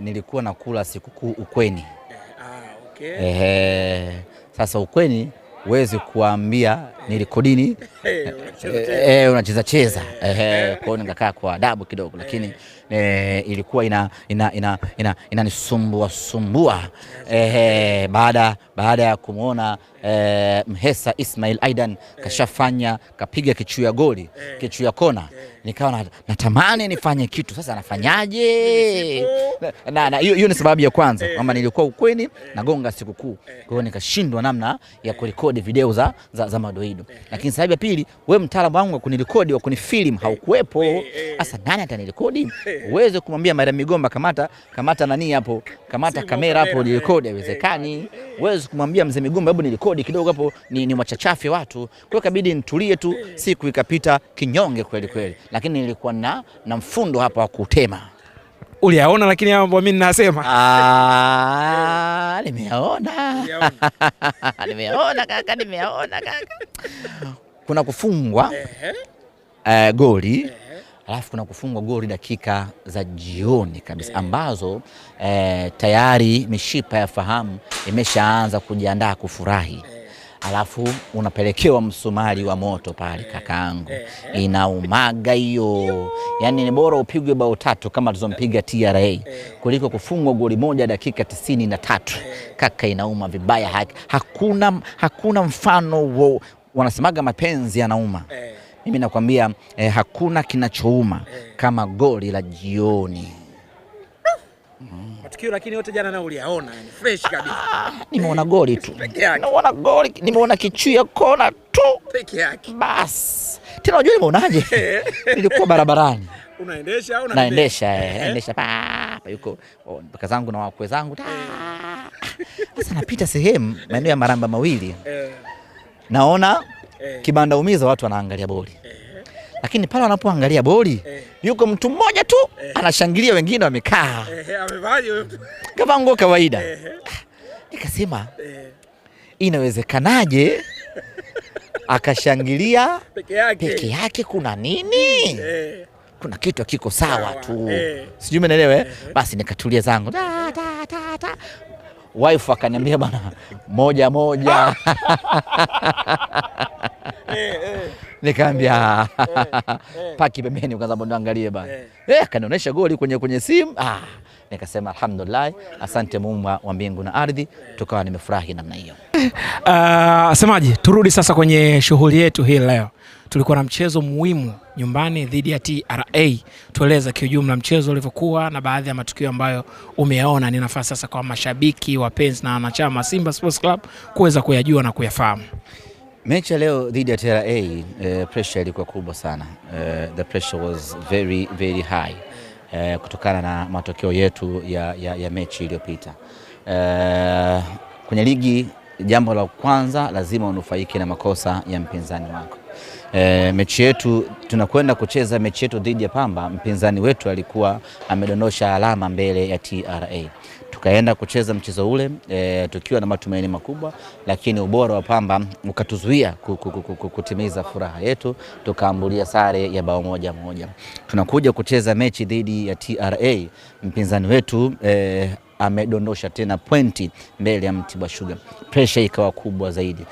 Nilikuwa nakula sikukuu ukweni. Okay. Sasa ukweni huwezi kuambia nilikodini unacheza cheza. Kwa hiyo nikakaa kwa adabu kidogo, lakini ilikuwa inanisumbua sumbua. Baada ya kumuona Mhesa Ismail Aidan kashafanya, kapiga kichuya goli, kichuya kona, nikawa natamani nifanye kitu. Sasa nafanyaje? Na hiyo ni sababu ya kwanza kwamba nilikuwa ukweni nagonga sikukuu. Kwa hiyo nikashindwa namna ya kurekodi video za madoido. Lakini sababu ya pili, wewe mtaalamu wangu wa kunirekodi, wa kunifilm haukuwepo. Sasa nani atanirekodi? Uweze kumwambia Mariam Migomba kamata nani hapo, kamata kamera hapo nirekodi, haiwezekani. Uweze kumwambia Mzee Migomba hebu nirekodi kidogo hapo, ni wachachafe watu. Kwa hiyo ikabidi nitulie tu, siku ikapita kinyonge kweli kweli. Lakini nilikuwa na mfundo hapa wa kutema. Uliyaona lakini hayo mambo mimi ninasema. Nimeyaona. Nimeyaona kaka, nimeyaona kaka. Kuna kufungwa goli, alafu kuna kufungwa goli dakika za jioni kabisa ambazo tayari mishipa ya fahamu imeshaanza kujiandaa kufurahi. Alafu unapelekewa msumari wa moto pale kakaangu. Inaumaga hiyo. Yaani ni bora upigwe bao 3 kama tulizompiga TRA kuliko kufungwa goli moja dakika 93. Kaka, inauma vibaya. Hakuna mfano, wanasemaga mapenzi yanauma. Mimi nakwambia hakuna kinachouma kama goli la jioni. Matukio lakini yote jana na uliyaona, yani fresh kabisa. Nimeona goli tu. Nimeona goli, nimeona kichuya kona tu peke yake. Bas. Tena unajua nimeonaje? Nilikuwa barabarani. Unaendesha au naendesha? Naendesha pa yuko mpaka zangu na wakwe zangu. Sasa napita sehemu maeneo ya Maramba Mawili. Naona kibanda umiza watu wanaangalia boli. Lakini pale wanapoangalia boli, yuko mtu mmoja tu anashangilia, wengine wamekaa. Amevaje huyo mtu? Kama nguo kawaida. Nikasema inawezekanaje akashangilia peke yake? Kuna nini? Kuna kitu hakiko sawa tu. Sijui umeelewa? Basi nikatulia zangu. Ta ta ta ta. Wife akaniambia bana 1-1. Nikaambia paki pembeni kwanza ndo angalie bana. Akanionyesha goli kwenye simu. Nikasema alhamdulillah, asante Mungu wa mbingu na ardhi, tukawa nimefurahi namna hiyo. Semaji, turudi sasa kwenye shughuli yetu hii leo. Tulikuwa na mchezo muhimu nyumbani dhidi ya TRA. Tueleza kiujumla mchezo ulivyokuwa na baadhi ya matukio ambayo umeyaona. Ni nafasi sasa kwa mashabiki, wapenzi na wanachama Simba Sports Club kuweza kuyajua na kuyafahamu. Mechi leo dhidi ya TRA, pressure ilikuwa kubwa sana. The pressure was very very high kutokana na matokeo yetu ya mechi iliyopita. Kwenye ligi jambo la kwanza lazima unufaike na makosa ya mpinzani wako. Mechi yetu tunakwenda kucheza mechi yetu dhidi ya Pamba, mpinzani wetu alikuwa amedondosha alama mbele ya TRA. Tukaenda kucheza mchezo ule tukiwa na matumaini makubwa, lakini ubora wa Pamba ukatuzuia kutimiza furaha yetu, tukaambulia sare ya bao 1-1. Tunakuja kucheza mechi dhidi ya TRA, mpinzani wetu amedondosha tena pointi mbele ya Mtibwa Sugar. Pressure ikawa kubwa zaidi.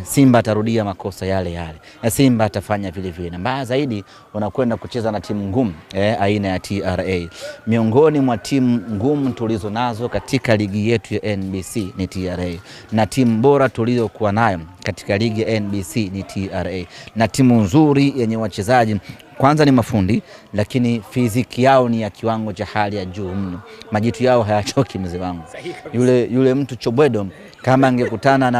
Simba atarudia makosa yale yale. Simba atafanya vile vile. Na mbaya zaidi unakwenda kucheza na timu ngumu aina ya TRA. Miongoni mwa timu ngumu tulizo nazo katika ligi yetu ya NBC ni TRA. Na timu bora tulizokuwa nayo katika ligi ya NBC ni TRA. Na timu nzuri yenye wachezaji kwanza ni mafundi, lakini fiziki yao ni ya kiwango cha hali ya juu mno. Majitu yao hayachoki mzee wangu. Yule mtu Chobwedo kama angekutana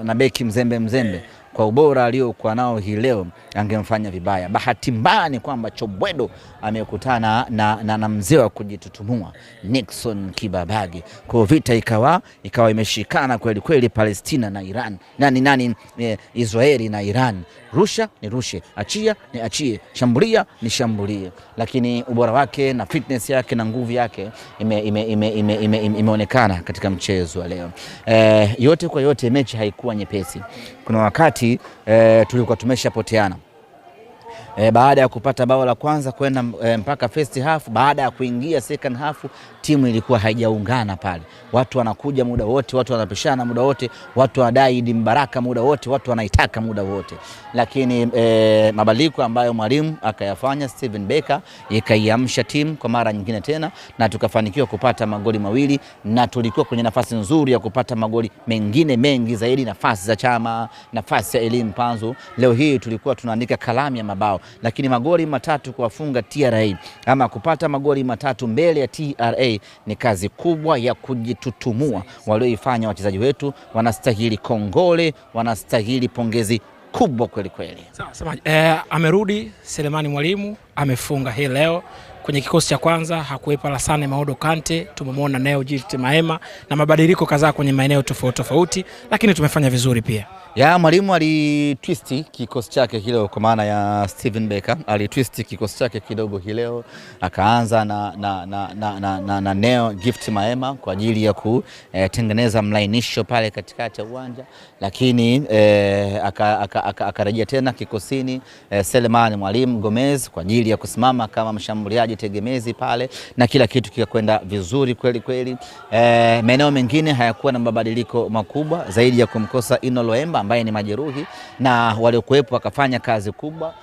na beki mzembe kwa ubora aliokuwa nao hii leo angemfanya vibaya. Bahati mbaya ni kwamba Chobwedo amekutana na mzee wa kujitutumua Nixon Kibabage. Kwa vita ikawa imeshikana kweli kweli, Palestina na Iran. Nani Israeli na Iran. Rusha ni rushe, achia ni achie, shambulia ni shambulie. Lakini ubora wake na fitness yake na nguvu yake imeonekana katika mchezo wa leo. Yote kwa yote mechi haikuwa nyepesi. Kuna wakati tulikuwa tumeshapoteana. Baada ya kupata bao la kwanza kwenda mpaka first half, baada ya kuingia second half timu ilikuwa haijaungana pale. Watu wanakuja muda wote, watu wanapishana muda wote, watu wanadai Idi Mbaraka muda wote, watu wanaitaka muda wote. Lakini mabadiliko ambayo mwalimu akayafanya Steven Becker ikaiamsha timu kwa mara nyingine tena, na tukafanikiwa kupata magoli mawili, na tulikuwa kwenye nafasi nzuri ya kupata magoli mengine mengi zaidi, nafasi za Chama, nafasi ya Elim Panzu. Leo hii tulikuwa tunaandika kalamu ya mabao, lakini magoli matatu kuwafunga TRA ama kupata magoli matatu mbele ya TRA ni kazi kubwa ya kujitutumua walioifanya wachezaji wetu. Wanastahili kongole, wanastahili pongezi kubwa kweli kweli. Sawa, semaji. Amerudi Selemani Mwalimu, amefunga hii leo. Kwenye kikosi cha kwanza hakuwepo Alassane Maodo Kante, tumemwona Neo Gift Maema na mabadiliko kadhaa kwenye maeneo tofauti tofauti, lakini tumefanya vizuri pia. Ya mwalimu alitwist kikosi chake kileo, kwa maana ya Steven Becker alitwist kikosi chake kidogo kileo, akaanza na Neo Gift Maema kwa ajili ya kutengeneza mlainisho pale katikati ya uwanja, lakini akarejea tena kikosini Selemani Mwalimu Gomez kwa ajili ya kusimama kama mshambuliaji tegemezi pale, na kila kitu kikakwenda vizuri kweli kweli. Maeneo mengine hayakuwa na mabadiliko makubwa zaidi ya kumkosa Ino Loemba ambaye ni majeruhi, na waliokuwepo wakafanya kazi kubwa.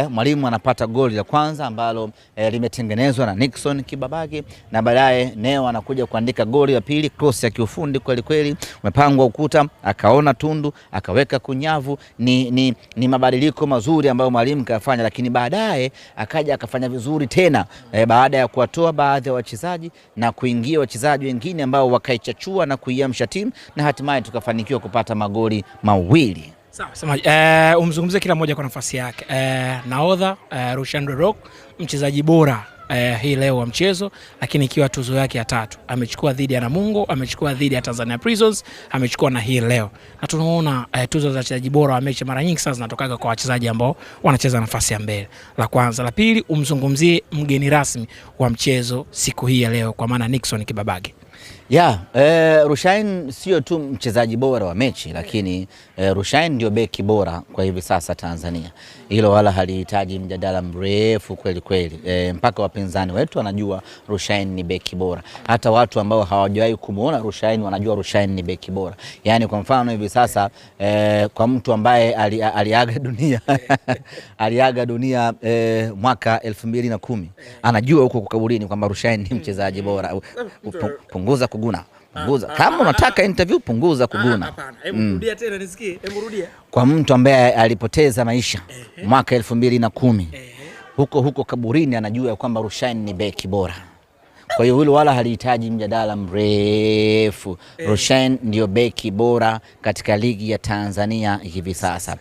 Mwalimu anapata goli la kwanza ambalo limetengenezwa na Nixon Kibabage, na baadaye Neo anakuja kuandika goli la pili, cross ya kiufundi kweli kweli, umepangwa ukuta, akaona tundu, akaweka kunyavu. Ni mabadiliko mazuri ambayo mwalimu kafanya, lakini baadaye akaja akafanya vizuri tena baada ya kuwatoa baadhi ya wachezaji na kuingia wachezaji wengine ambao wakaichachua na kuiamsha timu, na hatimaye tukafanikiwa kupata magoli mawili. Sawa, semaji. Umzungumzie kila mmoja kwa nafasi yake. Nahodha Rushaine Rock, mchezaji bora hii leo wa mchezo, lakini ikiwa tuzo yake ya tatu amechukua dhidi ya Namungo, amechukua dhidi ya Tanzania Prisons, amechukua na hii leo. Na tunaona tuzo za wachezaji bora wa mechi mara nyingi sana zinatokaga kwa wachezaji ambao wanacheza nafasi ya mbele. La kwanza, la pili umzungumzie mgeni rasmi wa mchezo siku hii ya leo kwa maana Nixon Kibabage. Ya, Rushaine sio tu mchezaji bora wa mechi, lakini Rushaine ndio beki bora kwa hivi sasa Tanzania. Hilo wala halihitaji mjadala mrefu kweli kweli. Mpaka wapinzani wetu wanajua Rushaine ni beki bora. Hata watu ambao hawajawahi kumuona Rushaine wanajua Rushaine ni beki bora. Yaani kwa mfano hivi sasa kwa mtu ambaye aliaga dunia aliaga dunia mwaka 2010 anajua huko kaburini kwamba Rushaine ni mchezaji bora. Punguza kuguna. Punguza. Kama unataka interview punguza kuguna. Hapana. Hebu rudia tena nisikie. Hebu rudia. Kwa mtu ambaye alipoteza maisha mwaka 2010 huko kaburini anajua kwamba Rushaine ni beki bora. Kwa hiyo hilo wala halihitaji mjadala mrefu. Rushaine ndio beki bora katika ligi ya Tanzania hivi sasa.